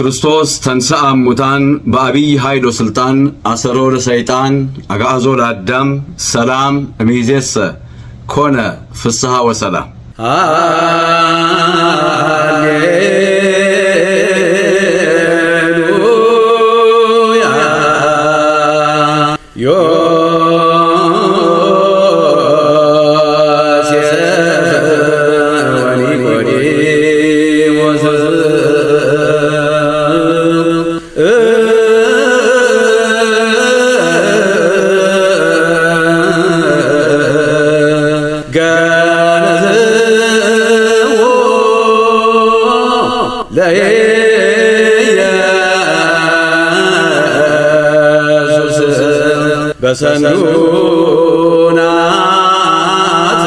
ክርስቶስ ተንሥአ እሙታን በዐቢይ ኃይል ወሥልጣን፣ አሰሮ ለሰይጣን፣ አግዓዞ ለአዳም፣ ሰላም እምይእዜሰ ኮነ ፍስሐ ወሰላም። ሃሌሉያ። ዮሴፍ ወኒቆዲሞስ። ገነዝዎ ለኢየሱስ በሰኑናት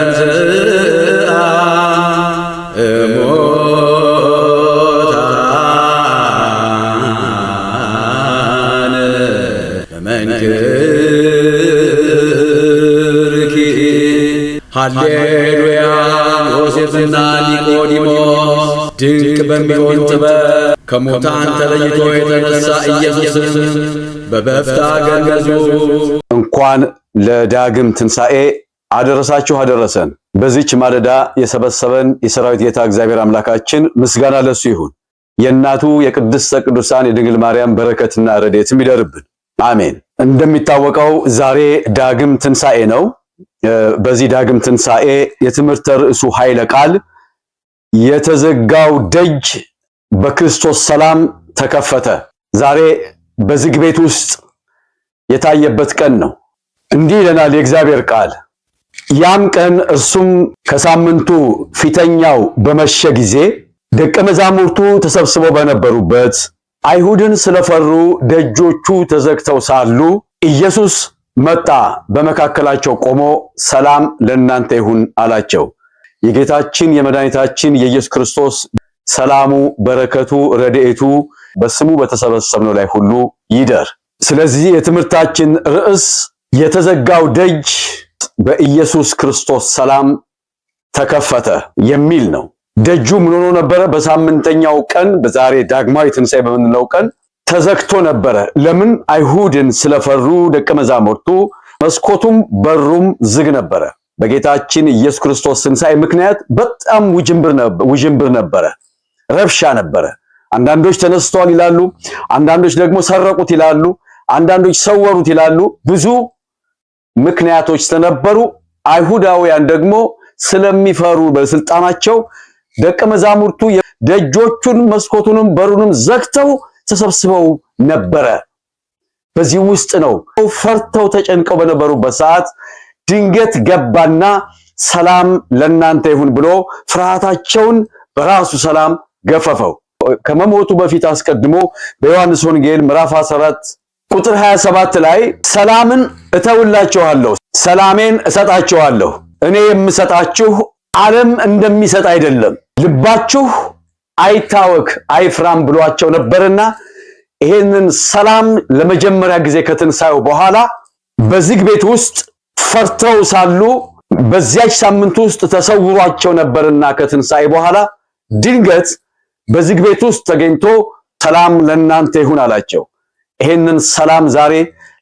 ለዘተንሥአ እሙታን በመንክርኪ። ሃሌሉያ። ዮሴፍና ኒቆዲሞስ ድንቅ በሚሆን ጥበብ ከሙታን ተለይቶ የተነሳ ኢየሱስን በበፍታ ገነዙ። እንኳን ለዳግም ትንሣኤ አደረሳችሁ አደረሰን። በዚች ማለዳ የሰበሰበን የሰራዊት ጌታ እግዚአብሔር አምላካችን ምስጋና ለሱ ይሁን። የእናቱ የቅድስተ ቅዱሳን የድንግል ማርያም በረከትና ረድኤትም ይደርብን፣ አሜን። እንደሚታወቀው ዛሬ ዳግም ትንሣኤ ነው። በዚህ ዳግም ትንሣኤ የትምህርተ ርዕሱ ኃይለ ቃል የተዘጋው ደጅ በክርስቶስ ሰላም ተከፈተ። ዛሬ በዝግ ቤት ውስጥ የታየበት ቀን ነው። እንዲህ ይለናል የእግዚአብሔር ቃል። ያም ቀን እርሱም ከሳምንቱ ፊተኛው በመሸ ጊዜ ደቀ መዛሙርቱ ተሰብስበው በነበሩበት፣ አይሁድን ስለፈሩ ደጆቹ ተዘግተው ሳሉ፣ ኢየሱስ መጣ፣ በመካከላቸው ቆሞ ሰላም ለእናንተ ይሁን አላቸው። የጌታችን የመድኃኒታችን የኢየሱስ ክርስቶስ ሰላሙ፣ በረከቱ፣ ረድኤቱ በስሙ በተሰበሰብነው ላይ ሁሉ ይደር። ስለዚህ የትምህርታችን ርዕስ የተዘጋው ደጅ በኢየሱስ ክርስቶስ ሰላም ተከፈተ የሚል ነው። ደጁ ምን ሆኖ ነበረ? በሳምንተኛው ቀን፣ በዛሬ ዳግማዊ ትንሣኤ በምንለው ቀን ተዘግቶ ነበረ። ለምን? አይሁድን ስለፈሩ ደቀ መዛሙርቱ መስኮቱም በሩም ዝግ ነበረ። በጌታችን ኢየሱስ ክርስቶስ ትንሣኤ ምክንያት በጣም ውዥንብር ነበረ፣ ረብሻ ነበረ። አንዳንዶች ተነስተዋል ይላሉ፣ አንዳንዶች ደግሞ ሰረቁት ይላሉ፣ አንዳንዶች ሰወሩት ይላሉ። ብዙ ምክንያቶች ስለነበሩ፣ አይሁዳውያን ደግሞ ስለሚፈሩ በስልጣናቸው፣ ደቀ መዛሙርቱ ደጆቹን መስኮቱንም በሩንም ዘግተው ተሰብስበው ነበረ። በዚህ ውስጥ ነው ፈርተው ተጨንቀው በነበሩበት ሰዓት ድንገት ገባና ሰላም ለእናንተ ይሁን ብሎ ፍርሃታቸውን በራሱ ሰላም ገፈፈው። ከመሞቱ በፊት አስቀድሞ በዮሐንስ ወንጌል ምዕራፍ 14 ቁጥር 27 ላይ ሰላምን እተውላችኋለሁ፣ ሰላሜን እሰጣችኋለሁ፣ እኔ የምሰጣችሁ ዓለም እንደሚሰጥ አይደለም፣ ልባችሁ አይታወክ አይፍራም ብሏቸው ነበርና፣ ይሄንን ሰላም ለመጀመሪያ ጊዜ ከትንሣኤው በኋላ በዝግ ቤት ውስጥ ፈርተው ሳሉ፣ በዚያች ሳምንት ውስጥ ተሰውሯቸው ነበርና፣ ከትንሣኤ በኋላ ድንገት በዝግ ቤት ውስጥ ተገኝቶ ሰላም ለእናንተ ይሁን አላቸው። ይሄንን ሰላም ዛሬ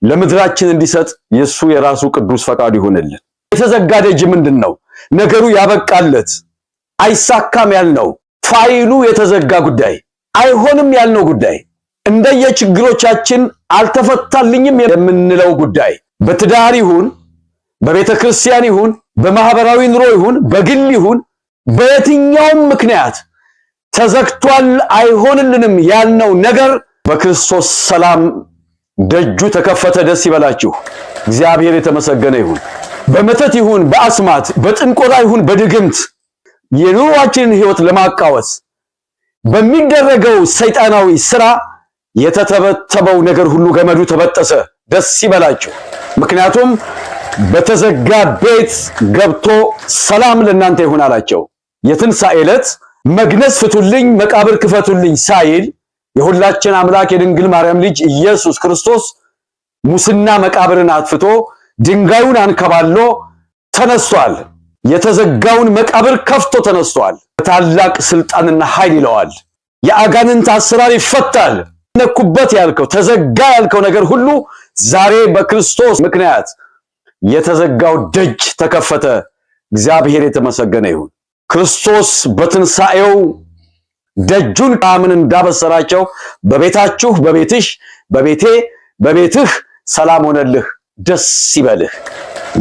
ለምድራችን እንዲሰጥ የሱ የራሱ ቅዱስ ፈቃዱ ይሁንልን። የተዘጋ ደጅ ምንድን ነው? ነገሩ ያበቃለት፣ አይሳካም ያልነው፣ ፋይሉ የተዘጋ ጉዳይ፣ አይሆንም ያልነው ጉዳይ፣ እንደየችግሮቻችን አልተፈታልኝም የምንለው ጉዳይ፣ በትዳር ይሁን፣ በቤተ ክርስቲያን ይሁን፣ በማህበራዊ ኑሮ ይሁን፣ በግል ይሁን፣ በየትኛውም ምክንያት ተዘግቷል፣ አይሆንልንም ያልነው ነገር በክርስቶስ ሰላም ደጁ ተከፈተ። ደስ ይበላችሁ። እግዚአብሔር የተመሰገነ ይሁን። በመተት ይሁን፣ በአስማት፣ በጥንቆላ ይሁን፣ በድግምት የኑሯችንን ህይወት ለማቃወስ በሚደረገው ሰይጣናዊ ስራ የተተበተበው ነገር ሁሉ ገመዱ ተበጠሰ። ደስ ይበላችሁ። ምክንያቱም በተዘጋ ቤት ገብቶ ሰላም ለእናንተ ይሁን አላቸው። የትንሣኤ ዕለት መግነዝ ፍቱልኝ፣ መቃብር ክፈቱልኝ ሳይል የሁላችን አምላክ የድንግል ማርያም ልጅ ኢየሱስ ክርስቶስ ሙስና መቃብርን አጥፍቶ ድንጋዩን አንከባሎ ተነስቷል። የተዘጋውን መቃብር ከፍቶ ተነስቷል። ታላቅ ስልጣንና ኃይል ይለዋል። የአጋንንት አሰራር ይፈታል። ነኩበት ያልከው ተዘጋ ያልከው ነገር ሁሉ ዛሬ በክርስቶስ ምክንያት የተዘጋው ደጅ ተከፈተ። እግዚአብሔር የተመሰገነ ይሁን። ክርስቶስ በትንሣኤው ደጁን ምን እንዳበሰራቸው በቤታችሁ፣ በቤትሽ፣ በቤቴ፣ በቤትህ ሰላም ሆነልህ፣ ደስ ይበልህ።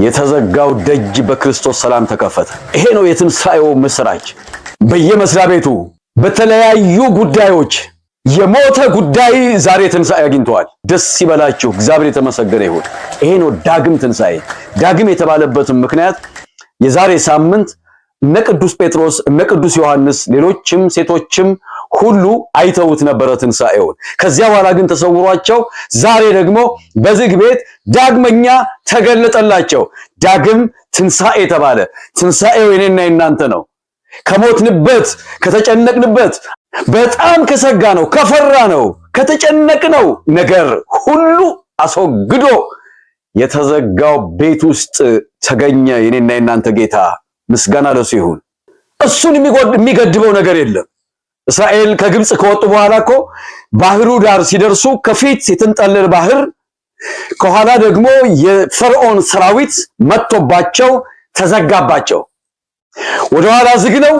የተዘጋው ደጅ በክርስቶስ ሰላም ተከፈተ። ይሄ ነው የትንሣኤው ምስራች። በየመስሪያ ቤቱ በተለያዩ ጉዳዮች የሞተ ጉዳይ ዛሬ ትንሣኤ አግኝተዋል። ደስ ይበላችሁ፣ እግዚአብሔር የተመሰገነ ይሁን። ይሄ ነው ዳግም ትንሣኤ። ዳግም የተባለበትም ምክንያት የዛሬ ሳምንት እነ ቅዱስ ጴጥሮስ እነ ቅዱስ ዮሐንስ ሌሎችም ሴቶችም ሁሉ አይተውት ነበረ ትንሣኤውን። ከዚያ በኋላ ግን ተሰውሯቸው ዛሬ ደግሞ በዝግ ቤት ዳግመኛ ተገለጠላቸው። ዳግም ትንሣኤ ተባለ። ትንሣኤው የኔና የናንተ ነው። ከሞትንበት፣ ከተጨነቅንበት፣ በጣም ከሰጋ ነው፣ ከፈራ ነው፣ ከተጨነቅነው ነገር ሁሉ አስወግዶ የተዘጋው ቤት ውስጥ ተገኘ የኔና የናንተ ጌታ። ምስጋና ለሱ ይሁን። እሱን የሚገድበው ነገር የለም። እስራኤል ከግብፅ ከወጡ በኋላ እኮ ባህሩ ዳር ሲደርሱ ከፊት የተንጠለለ ባህር ከኋላ ደግሞ የፈርዖን ሰራዊት መጥቶባቸው ተዘጋባቸው። ወደኋላ ዝግ ነው፣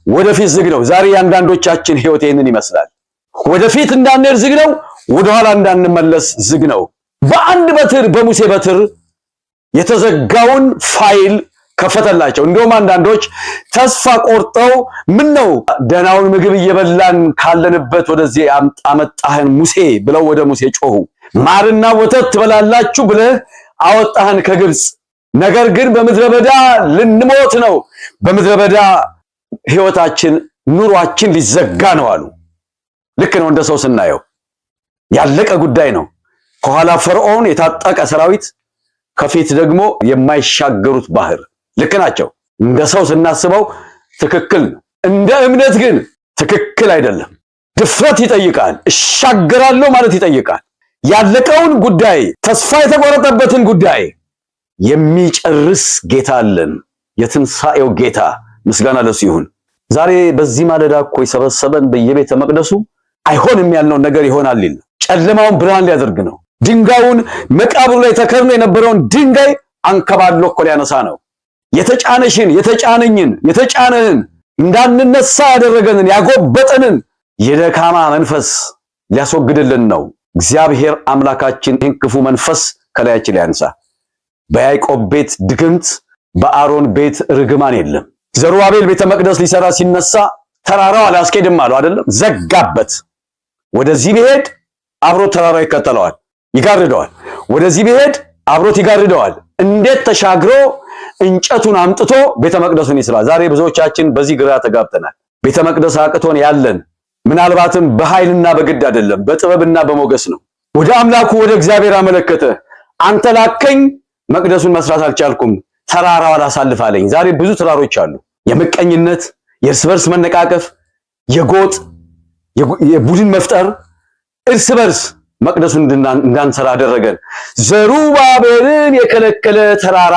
ወደፊት ዝግ ነው። ዛሬ የአንዳንዶቻችን ህይወት ይህንን ይመስላል። ወደፊት እንዳንሄድ ዝግ ነው፣ ወደኋላ እንዳንመለስ ዝግ ነው። በአንድ በትር በሙሴ በትር የተዘጋውን ፋይል ከፈተላቸው። እንደውም አንዳንዶች ተስፋ ቆርጠው ምን ነው ደህናውን ምግብ እየበላን ካለንበት ወደዚህ አመጣህን ሙሴ ብለው ወደ ሙሴ ጮሁ። ማርና ወተት ትበላላችሁ ብለህ አወጣህን ከግብፅ፣ ነገር ግን በምድረ በዳ ልንሞት ነው፣ በምድረ በዳ ህይወታችን ኑሯችን ሊዘጋ ነው አሉ። ልክ ነው። እንደ ሰው ስናየው ያለቀ ጉዳይ ነው። ከኋላ ፈርዖን የታጠቀ ሰራዊት፣ ከፊት ደግሞ የማይሻገሩት ባህር። ልክ ናቸው። እንደ ሰው ስናስበው ትክክል ነው። እንደ እምነት ግን ትክክል አይደለም። ድፍረት ይጠይቃል። እሻገራለሁ ማለት ይጠይቃል። ያለቀውን ጉዳይ፣ ተስፋ የተቆረጠበትን ጉዳይ የሚጨርስ ጌታ አለን። የትንሣኤው ጌታ ምስጋና ለሱ ይሁን። ዛሬ በዚህ ማለዳ እኮ የሰበሰበን በየቤተ መቅደሱ አይሆንም ያልነውን ነገር ይሆናል ሊል ነው። ጨለማውን ብርሃን ሊያደርግ ነው። ድንጋዩን መቃብሩ ላይ ተከድኖ የነበረውን ድንጋይ አንከባሎ እኮ ሊያነሳ ነው። የተጫነሽን የተጫነኝን የተጫነህን እንዳንነሳ ያደረገንን ያጎበጠንን የደካማ መንፈስ ሊያስወግድልን ነው። እግዚአብሔር አምላካችን ይህን ክፉ መንፈስ ከላያችን ሊያነሳ። በያዕቆብ ቤት ድግምት፣ በአሮን ቤት ርግማን የለም። ዘሩባቤል ቤተ መቅደስ ሊሰራ ሲነሳ ተራራው አላስኬድም አለው አይደለም፣ ዘጋበት። ወደዚህ ቢሄድ አብሮት ተራራው ይከተለዋል፣ ይጋርደዋል። ወደዚህ ቢሄድ አብሮት ይጋርደዋል። እንዴት ተሻግሮ እንጨቱን አምጥቶ ቤተ መቅደሱን ይስራ? ዛሬ ብዙዎቻችን በዚህ ግራ ተጋብተናል። ቤተ መቅደስ አቅቶን ያለን ምናልባትም በኃይልና በግድ አይደለም፣ በጥበብና በሞገስ ነው። ወደ አምላኩ ወደ እግዚአብሔር አመለከተ። አንተ ላከኝ፣ መቅደሱን መስራት አልቻልኩም፣ ተራራው አላሳልፍ አለኝ። ዛሬ ብዙ ተራሮች አሉ። የምቀኝነት፣ የእርስ በርስ መነቃቀፍ፣ የጎጥ የቡድን መፍጠር እርስ በርስ መቅደሱን እንዳንሰራ አደረገን። ዘሩባቤልን የከለከለ ተራራ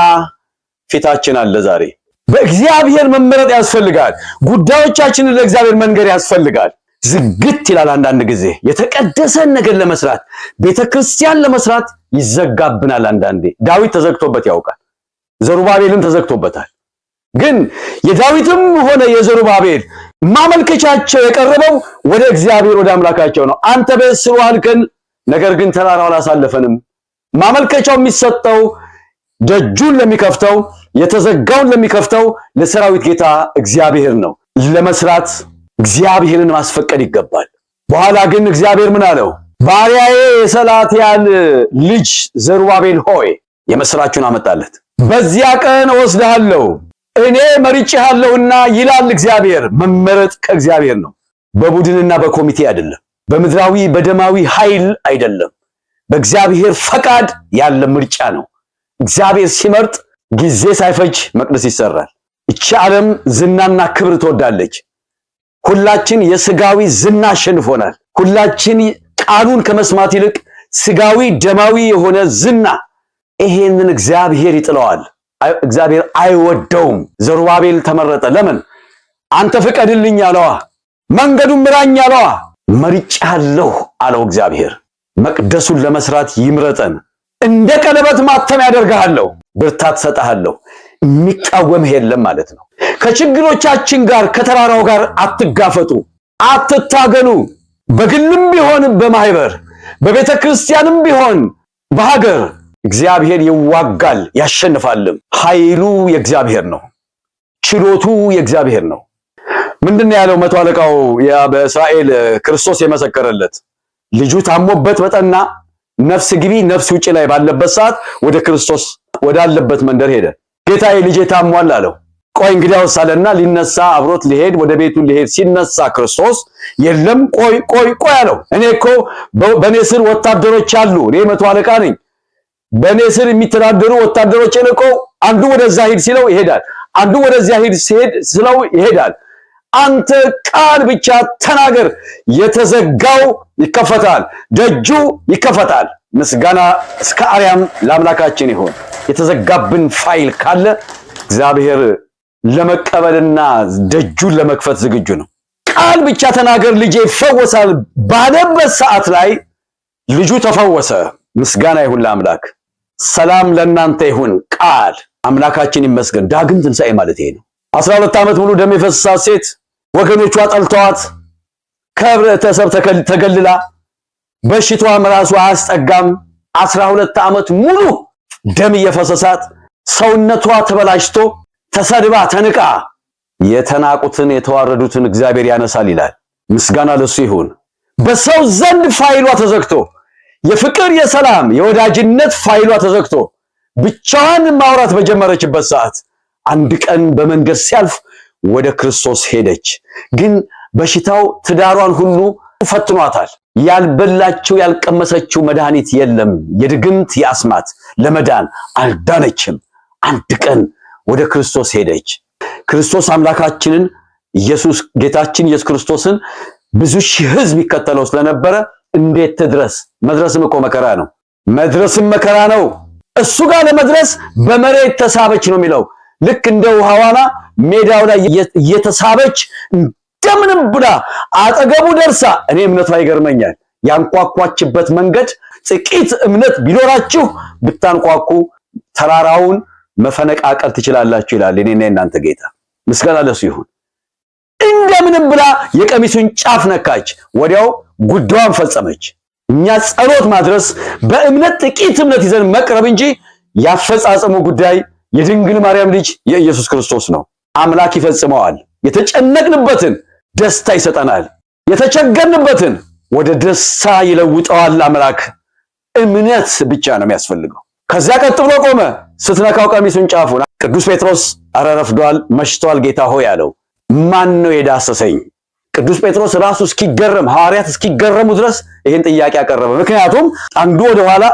ፊታችን አለ። ዛሬ በእግዚአብሔር መመረጥ ያስፈልጋል። ጉዳዮቻችንን ለእግዚአብሔር መንገር ያስፈልጋል። ዝግት ይላል። አንዳንድ ጊዜ የተቀደሰን ነገር ለመስራት ቤተክርስቲያን ለመስራት ይዘጋብናል። አንዳንዴ ዳዊት ተዘግቶበት ያውቃል። ዘሩባቤልም ተዘግቶበታል። ግን የዳዊትም ሆነ የዘሩባቤል ማመልከቻቸው የቀረበው ወደ እግዚአብሔር ወደ አምላካቸው ነው። አንተ ቤት ስሩ አልከን፣ ነገር ግን ተራራው አላሳለፈንም። ማመልከቻው የሚሰጠው ደጁን ለሚከፍተው የተዘጋውን ለሚከፍተው ለሰራዊት ጌታ እግዚአብሔር ነው። ለመስራት እግዚአብሔርን ማስፈቀድ ይገባል። በኋላ ግን እግዚአብሔር ምን አለው? ባሪያዬ የሰላትያል ልጅ ዘሩባቤል ሆይ የምስራቹን አመጣለት። በዚያ ቀን እወስድሃለሁ እኔ መርጬሃለሁና ይላል እግዚአብሔር። መመረጥ ከእግዚአብሔር ነው፣ በቡድንና በኮሚቴ አይደለም፣ በምድራዊ በደማዊ ኃይል አይደለም። በእግዚአብሔር ፈቃድ ያለ ምርጫ ነው። እግዚአብሔር ሲመርጥ ጊዜ ሳይፈጅ መቅደስ ይሰራል። እቺ ዓለም ዝናና ክብር ትወዳለች። ሁላችን የስጋዊ ዝና አሸንፎናል። ሁላችን ቃሉን ከመስማት ይልቅ ስጋዊ ደማዊ የሆነ ዝና፣ ይሄንን እግዚአብሔር ይጥለዋል። እግዚአብሔር አይወደውም። ዘሩባቤል ተመረጠ። ለምን? አንተ ፍቀድልኝ አለዋ። መንገዱን ምራኝ አለዋ። መርጫለሁ አለው እግዚአብሔር። መቅደሱን ለመስራት ይምረጠን። እንደ ቀለበት ማተም ያደርግሃለሁ፣ ብርታት ሰጠሃለሁ። የሚቃወምህ የለም ማለት ነው። ከችግሮቻችን ጋር ከተራራው ጋር አትጋፈጡ፣ አትታገሉ። በግልም ቢሆን በማህበር በቤተ ክርስቲያንም ቢሆን በሀገር እግዚአብሔር ይዋጋል ያሸንፋልም። ኃይሉ የእግዚአብሔር ነው። ችሎቱ የእግዚአብሔር ነው። ምንድን ያለው መቶ አለቃው በእስራኤል ክርስቶስ የመሰከረለት ልጁ ታሞበት በጠና ነፍስ ግቢ ነፍስ ውጪ ላይ ባለበት ሰዓት ወደ ክርስቶስ ወዳለበት መንደር ሄደ። ጌታዬ ልጄ ታሟል አለው። ቆይ እንግዲያውስ አለና ሊነሳ አብሮት ሊሄድ ወደ ቤቱ ሊሄድ ሲነሳ ክርስቶስ የለም ቆይ ቆይ ቆይ አለው። እኔ እኮ በእኔ ስር ወታደሮች አሉ። እኔ መቶ አለቃ ነኝ። በእኔ ስር የሚተዳደሩ ወታደሮችን እኮ አንዱ ወደዛ ሂድ ሲለው ይሄዳል፣ አንዱ ወደዚያ ሂድ ሲሄድ ስለው ይሄዳል። አንተ ቃል ብቻ ተናገር፣ የተዘጋው ይከፈታል፣ ደጁ ይከፈታል። ምስጋና እስከ አርያም ለአምላካችን ይሁን። የተዘጋብን ፋይል ካለ እግዚአብሔር ለመቀበልና ደጁን ለመክፈት ዝግጁ ነው። ቃል ብቻ ተናገር ልጄ ይፈወሳል ባለበት ሰዓት ላይ ልጁ ተፈወሰ። ምስጋና ይሁን ለአምላክ። ሰላም ለእናንተ ይሁን። ቃል አምላካችን ይመስገን። ዳግም ትንሣኤ ማለት ይሄ ነው። 12 ዓመት ሙሉ ደም የፈሰሳት ሴት ወገኖቿ ጠልተዋት ከህብረተሰብ ተገልላ በሽታዋም ራሱ አያስጠጋም። 12 ዓመት ሙሉ ደም እየፈሰሳት ሰውነቷ ተበላሽቶ ተሰድባ ተንቃ የተናቁትን የተዋረዱትን እግዚአብሔር ያነሳል ይላል። ምስጋና ለሱ ይሁን። በሰው ዘንድ ፋይሏ ተዘግቶ የፍቅር የሰላም የወዳጅነት ፋይሏ ተዘግቶ ብቻዋን ማውራት በጀመረችበት ሰዓት አንድ ቀን በመንገድ ሲያልፍ ወደ ክርስቶስ ሄደች። ግን በሽታው ትዳሯን ሁሉ ፈትኗታል። ያልበላችው ያልቀመሰችው መድኃኒት የለም። የድግምት የአስማት ለመዳን አልዳነችም። አንድ ቀን ወደ ክርስቶስ ሄደች። ክርስቶስ አምላካችንን ኢየሱስ ጌታችን ኢየሱስ ክርስቶስን ብዙ ሺህ ሕዝብ ይከተለው ስለነበረ እንዴት ትድረስ? መድረስም እኮ መከራ ነው። መድረስም መከራ ነው። እሱ ጋር ለመድረስ በመሬት ተሳበች ነው የሚለው። ልክ እንደ ውሃ ዋና ሜዳው ላይ እየተሳበች እንደምንም ብላ አጠገቡ ደርሳ፣ እኔ እምነቷ ይገርመኛል። ያንኳኳችበት መንገድ ጥቂት እምነት ቢኖራችሁ ብታንኳኩ ተራራውን መፈነቃቀል ትችላላችሁ ይላል የኔና የእናንተ ጌታ። ምስጋና ለሱ ይሁን። እንደምንም ብላ የቀሚሱን ጫፍ ነካች፣ ወዲያው ጉዳዋን ፈጸመች። እኛ ጸሎት ማድረስ በእምነት ጥቂት እምነት ይዘን መቅረብ እንጂ ያፈጻጸሙ ጉዳይ የድንግል ማርያም ልጅ የኢየሱስ ክርስቶስ ነው። አምላክ ይፈጽመዋል። የተጨነቅንበትን ደስታ ይሰጠናል። የተቸገርንበትን ወደ ደስታ ይለውጠዋል። አምላክ እምነት ብቻ ነው የሚያስፈልገው። ከዚያ ቀጥ ብሎ ቆመ። ስትነካው ቀሚሱን ጫፉን ቅዱስ ጴጥሮስ ኧረ ረፍዷል፣ መሽቷል፣ ጌታ ሆይ አለው። ማን ነው የዳሰሰኝ? ቅዱስ ጴጥሮስ ራሱ እስኪገረም ሐዋርያት እስኪገረሙ ድረስ ይህን ጥያቄ አቀረበ። ምክንያቱም አንዱ ወደ ኋላ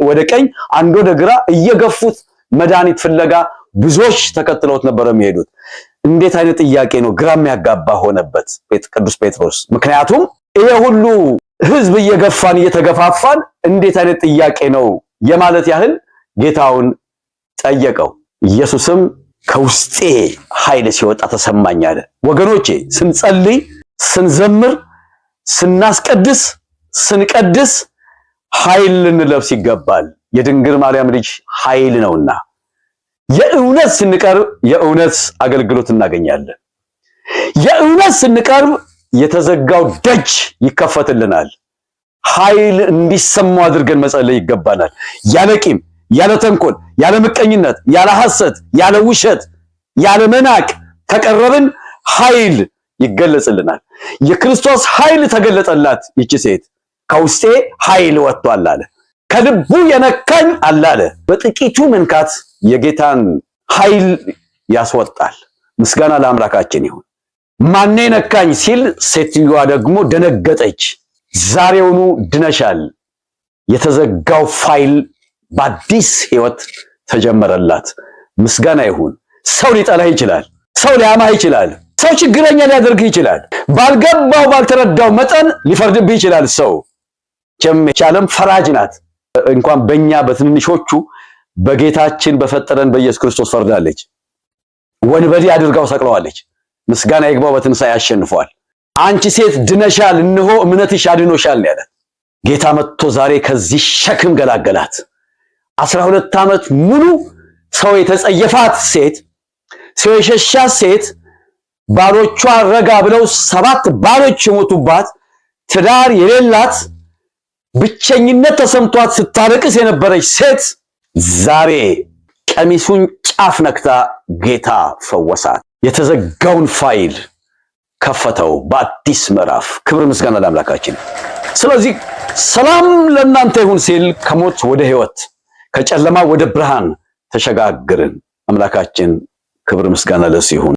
ወደ ቀኝ፣ አንዱ ወደ ግራ እየገፉት መድኃኒት ፍለጋ ብዙዎች ተከትለውት ነበር የሚሄዱት። እንዴት አይነት ጥያቄ ነው! ግራ የሚያጋባ ሆነበት ቅዱስ ጴጥሮስ። ምክንያቱም ይሄ ሁሉ ሕዝብ እየገፋን እየተገፋፋን እንዴት አይነት ጥያቄ ነው የማለት ያህል ጌታውን ጠየቀው። ኢየሱስም ከውስጤ ኃይል ሲወጣ ተሰማኝ አለ። ወገኖቼ ስንጸልይ፣ ስንዘምር፣ ስናስቀድስ፣ ስንቀድስ ኃይል ልንለብስ ይገባል። የድንግል ማርያም ልጅ ኃይል ነውና የእውነት ስንቀርብ የእውነት አገልግሎት እናገኛለን። የእውነት ስንቀርብ የተዘጋው ደጅ ይከፈትልናል። ኃይል እንዲሰማው አድርገን መጸለይ ይገባናል። ያለ ቂም፣ ያለ ተንኮል፣ ያለ ምቀኝነት፣ ያለ ሐሰት፣ ያለ ውሸት፣ ያለ መናቅ ከቀረብን ኃይል ይገለጽልናል። የክርስቶስ ኃይል ተገለጠላት ይቺ ሴት። ከውስጤ ኃይል ወጥቷል አለ። ከልቡ የነካኝ አለ አለ። በጥቂቱ መንካት የጌታን ኃይል ያስወጣል። ምስጋና ለአምላካችን ይሁን። ማን ነካኝ ሲል ሴትዮዋ ደግሞ ደነገጠች። ዛሬውኑ ድነሻል። የተዘጋው ፋይል በአዲስ ሕይወት ተጀመረላት። ምስጋና ይሁን። ሰው ሊጠላህ ይችላል። ሰው ሊያማህ ይችላል። ሰው ችግረኛ ሊያደርግህ ይችላል። ባልገባው ባልተረዳው መጠን ሊፈርድብህ ይችላል። ሰው ቻለም ፈራጅ ናት። እንኳን በእኛ በትንንሾቹ በጌታችን በፈጠረን በኢየሱስ ክርስቶስ ፈርዳለች። ወንበዴ አድርጋው ሰቅለዋለች። ምስጋና ይግባው፣ በትንሣኤ አሸንፏል። አንቺ ሴት ድነሻል፣ እነሆ እምነትሽ አድኖሻል ያላት ጌታ መጥቶ ዛሬ ከዚህ ሸክም ገላገላት። 12 ዓመት ሙሉ ሰው የተጸየፋት ሴት፣ ሰው የሸሻት ሴት፣ ባሎቿ ረጋ ብለው 7 ባሎች የሞቱባት፣ ትዳር የሌላት፣ ብቸኝነት ተሰምቷት ስታለቅስ የነበረች ሴት ዛሬ ቀሚሱን ጫፍ ነክታ ጌታ ፈወሳት። የተዘጋውን ፋይል ከፈተው በአዲስ ምዕራፍ። ክብር ምስጋና ለአምላካችን። ስለዚህ ሰላም ለእናንተ ይሁን ሲል ከሞት ወደ ሕይወት ከጨለማ ወደ ብርሃን ተሸጋግርን። አምላካችን ክብር ምስጋና ለሱ ይሁን።